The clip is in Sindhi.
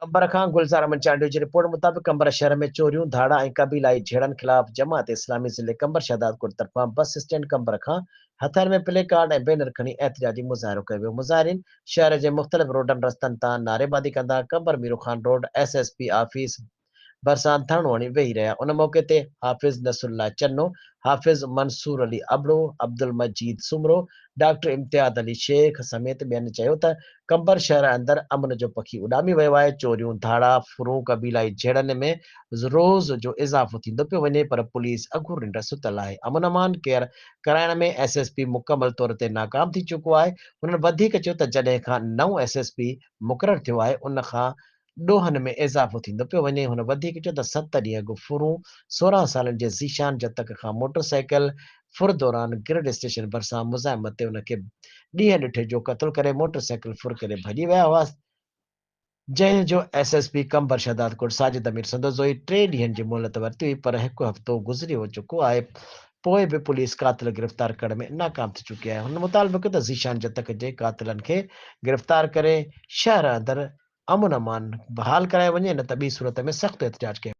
قمبر کان گلزار احمد چانڊيو جي رپورٽ مطابق قمبر شهر ۾ چوريون، ڌاڙا ۽ قبيلائي جهيڙن خلاف جماعت اسلامي ضلعي قمبر شهدادڪوٽ طرفان بس اسٽينڊ قمبر کان هٿن ۾ پلي ڪارڊ ۽ بينر کڻي احتجاجي مظاهرو ڪيو ويو مظاهرين شهر جي مختلف روڊن رستن تان نعريبازي ڪندا Qambar Miro Khan road S S P office ڀرسان ڌرڻو هڻي ويهي رهيا. ان موقعي تي حافظ نصرالله چنو، حافظ منصور علي ابڙو، عبدالمجيد سومرو، ڊاڪٽر امتياز علي شيخ سميت ٻين چيو ته قمبر شهر اندر امن جو پکي اڏامي ويو آهي، چوريون، ڌاڙا، ڦرون، قبيلائي جهيڙن ۾ روز جو اضافو ٿيندو پيو وڃي پر پوليس اگهور ننڊ ستل آهي، امن امان ڪيئر ڪرائڻ ۾ ايس ايس پي مڪمل طور تي ناڪام ٿي چڪو آهي. هنن وڌيڪ چيو ته جڏهن کان نئون ايس ايس پي مقرر ٿيو آهي ان کان ڏوهن ۾ اضافو ٿيندو پيو وڃي، هن وڌيڪ چيو ته ست ڏينهن اڳ ڦرون 16 سالن جي ذيشان جتڪ کان موٽر سائيڪل ڦر دوران گرڊ اسٽيشن ڀرسان مزاحمت تي ان کي ڏينهن ڏٺي جو قتل ڪري موٽر سائيڪل ڦر ڪري ڀڄي ويا هئا، جنهن جو S S P Qambar Shahdadkot Sajid Amir Sandozoi ٽي ڏينهن جي مهلت ورتي هئي پر هڪ هفتو گذري چڪو آهي پوء به پوليس قاتل گرفتار ڪرڻ ۾ ناڪام ٿي چڪي آهي، هن مطالبو ڪيو ته ذيشان جتڪ جي قاتلن کي گرفتار ڪري شهر اندر امن امان بحال ڪرايو وڃي نه ته ٻي صورت ۾ سخت احتجاج ڪيو.